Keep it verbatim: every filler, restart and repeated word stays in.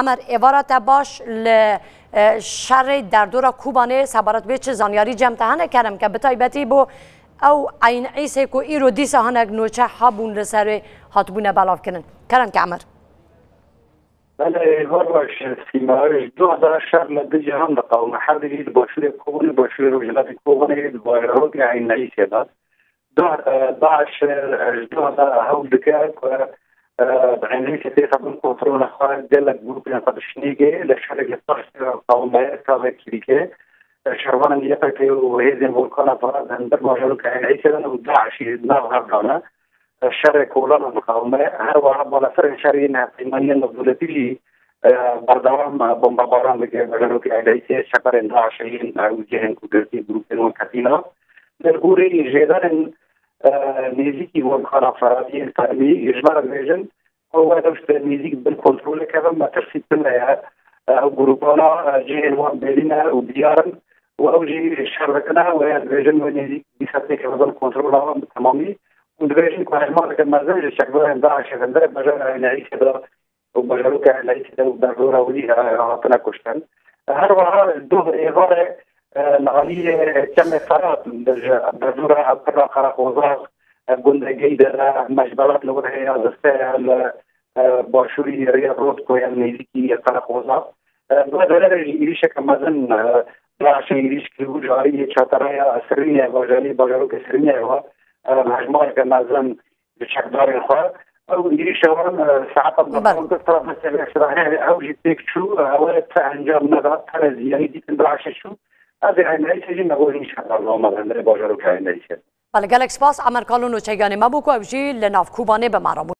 Emer, êvara te baş. Li, e, şerê derdora Kobanê sebaret wê çi zanyarî cem te hene, kerem ke, bi taybetî bo ew Eyn Îsê ku îro dîsa hinek noçe habûn li serê hatibûne belavkirin? Kerem ke, Emer. Belê, êvar baş, Sîma. Ji duh de şer li du cihan diqewime. Her dijî li başûrê Kobanê, başûrê rojhilatê Kobanê, di bajarokê Eyn Îsê de. Duh, e, DAIŞ, e, ji duh de hewl dike ku, e, bi Eyn Îsê têxe bin kontrola xwe, gelek grûpên xwe dişinîgê, li şerekî taş tê qewime, tavek kirîke. E, şervanên Y P G û hêzên Volkana Firat di hundir bajarokê Eyn Îsê de ne û DAIŞ jî di nav hev de ne. E, şerê kolan û miqawime, her wiha balafirên şerê yên hevpeymaniyên navdewletî jî, e, berdewam, e, bombebaran dike bajarokê Eyn Îsê, çeperên DAIŞê yên, e, û cihên ku girtî grûpên wan ketîna. Li gorî jêdanên, e, nêzîkî Volkana Firat yên fermî, ji me re dibêjin, ew wê tişt nêzîk bin kontrolê kevin, metirsî tune ye. Ew grûpana, e, cihên wan bêlî ne û diyar in û ew jî şer dikine, wê dibêjin wê nêzîk dîsa têkeve bin kontrola wan bi temamî û dibêjin ku hejmareke mezin ji çekdarên DAIŞê li hundirê bajarê Eyn Îsê de û bajarokê Eyn Îsê de û derdora wî, e, hatine kuştin. Her wiha duh êvarê, e, li aliyê Çemê Ferat, li ji derdora Pira Qereqozax, e, gundê Geydere, Mecbelat li wir heye, Ziste ye, li, e, başûrî rêya Rotko ye, nêzîkî Qereqozax. E, bi vê derê jî êrîşeke mezin, e, DAIŞê êrîş kiribû, ji aliyê çatereya Sirînê, bajarê, bajarokê Sirînê ve, e, hejmareke mezin bi çekdarên xwe. Ew êrîşa wan, e, saeta Belê. Bi sira mesele sira heye, ew jî têk çû, e, ew ê ti encam neda, tenê ziyanî dîtin DAIŞê çû. Ez ê Eyn Îsê jî me got, înşallah, berdewam e, li bajarokê Eyn Îsê. Belê, gelek spas. Emer Kalo nûçeyanê me bû ku ew jî li nav Kobanê bi me re bû.